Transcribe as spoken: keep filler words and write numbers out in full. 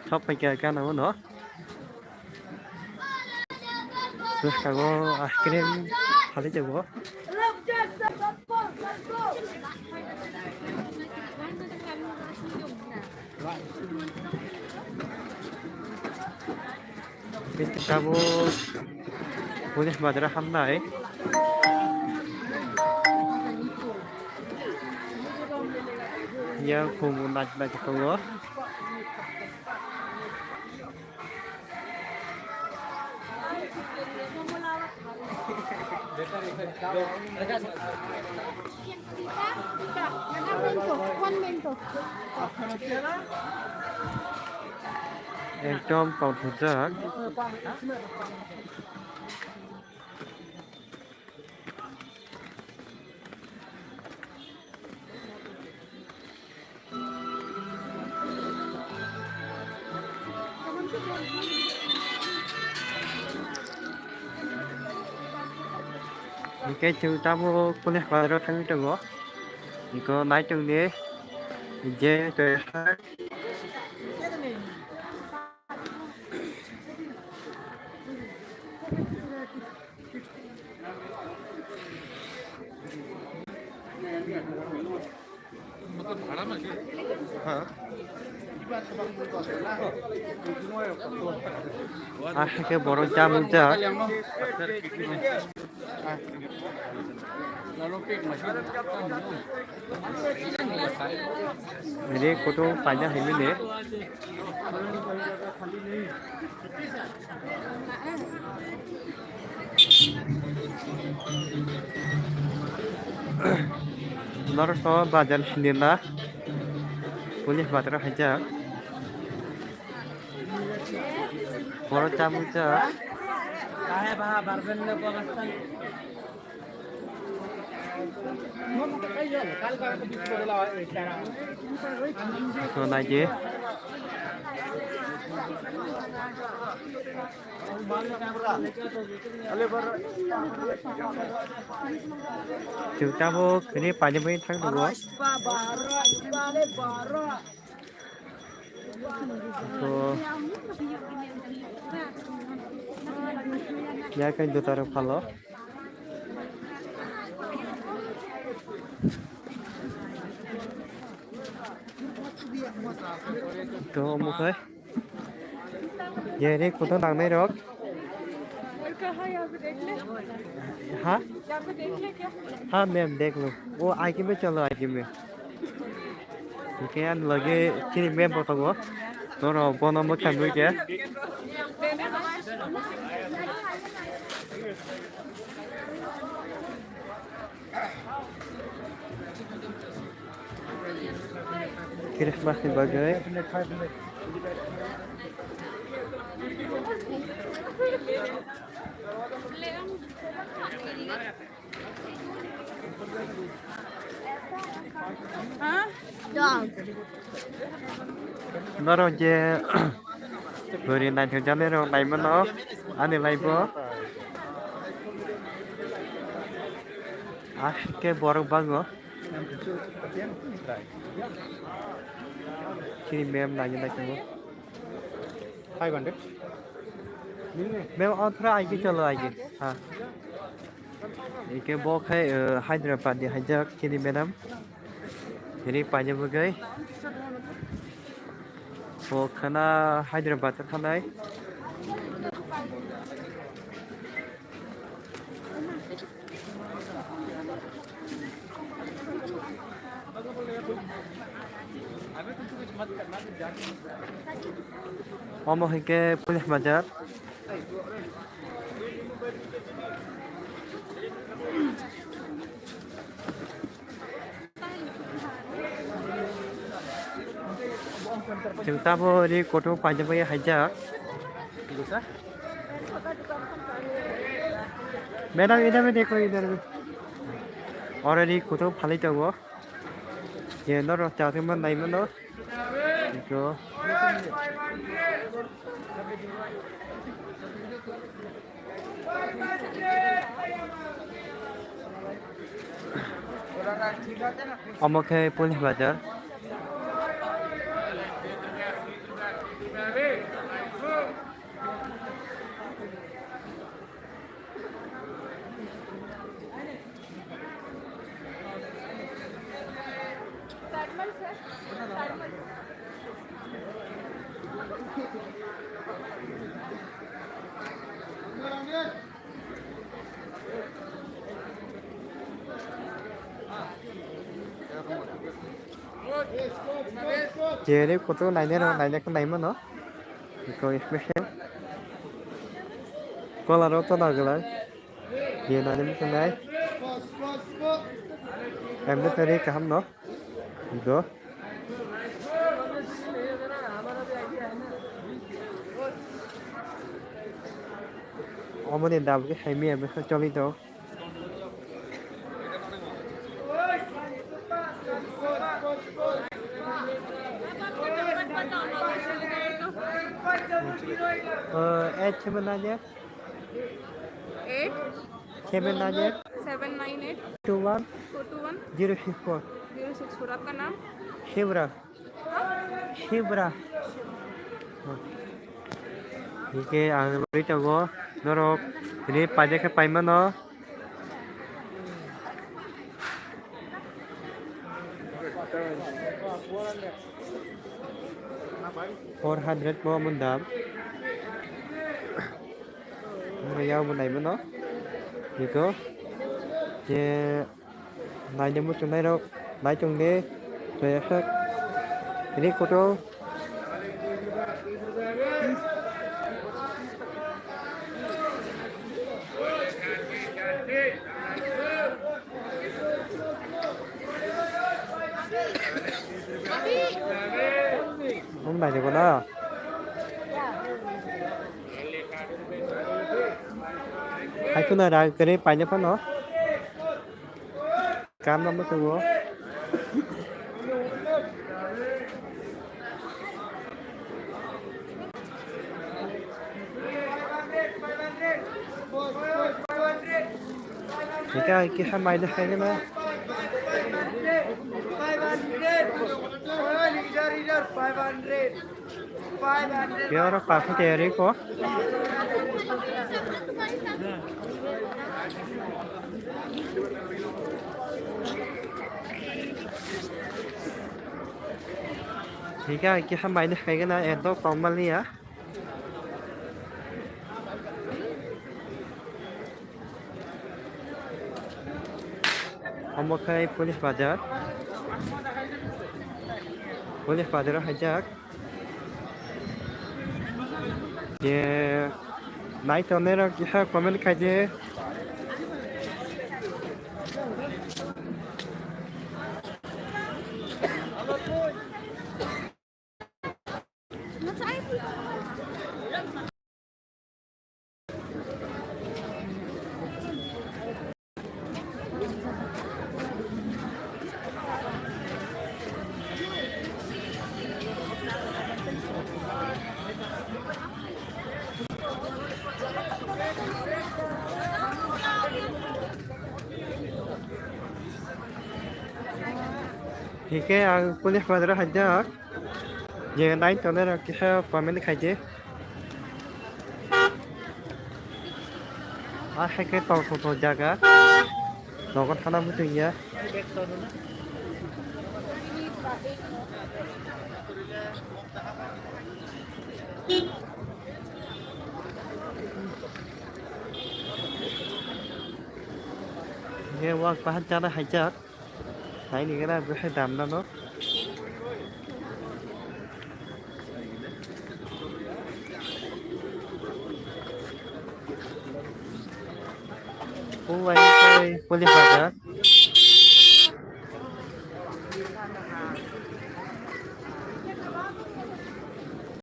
Thok paikha gana uno. Bwskango ice cream phalwi tongo. Bini tabuk police madra hamnai. Yang khum nai nai tongo. Ekdom kauthokjak. Hingke chwng tabuk police bazaro thangwi tongo. Hingke naitok ni je Aswk khe borok jamujak. Rek kutung paina hinwi le. Norok to bazar sinina police bazar haijak. Borok chamung cha. Ito naidi. Chwng tabuk kini pani bai thang tongo. To ya kai juta rok phalo. To omo khai. Ye re kutung nangnai rok. Ha? Ha, ma'am, dekh lo. Wo aage mein chalo, aage mein. Hingke ani loge chini ma'am bo tongo. Norok bono mwkhang nukya. Christmas ni bagwi. Norok je bwrwi naithok jani rok naimano ani life o. Aske borok bango. Chini ma'am naina naikhe. Five hundred. Ma'am, on thora aage chalo aage. Ha. Eke bo khai, uh, Hyderabad ni haijak chini madam. Ri paina bagwi. Bo khana Hyderabad thanai. Omo hingke police bazar. Chwng tabuk ri kutung paina bagwi haijak. Madam, idhar mein dekho, idhar mein. Already kutung phalwi tongo. Je norok chathwngma naimano. Eko. Omo khe police bazar. Jere koto nainai rok nainai khe naimano. Iko special. Kola rok to naglai. Ye nainai muchungnai. Emne tari kaham no. Ido. Omoni dam ke haimi emne choli do. Uh, eight seven nine eight. Eight. Seven nine eight. Seven nine eight. Two one. Two two one. Zero six four. Zero six four. आपका नाम? Shivra. Shibra. Hingke ang nugwi tongo norok tini paida khe paimano. Four hundred bo mundam. Maya bo naimano. Iko je Naidi muchungnai rok, naitung di, react, react kutung. Om naidi bono. Hai kheno rang kwrwi paina phano. Kam no muchungo. Kita kisa maina khaina. Five hundred. Five hundred. Five hundred. Khe oro pathak tiyari kho. Thik khe, kisa maina khaigana, ekdom tongmani ya. Omo khe police bazar. Police bazar o haijak. Je nai tongnai rok kisa comment khaidi. Hingke ang police bazar o haijak. Je nai tongnai rok kisa comment khaidi. Ah, hai khe tongthok tong jaga. Nogo thana muchung ya. Ye wak bahan chana haijak. Naini gana bwsai damnano. Obo bai khe police bazar.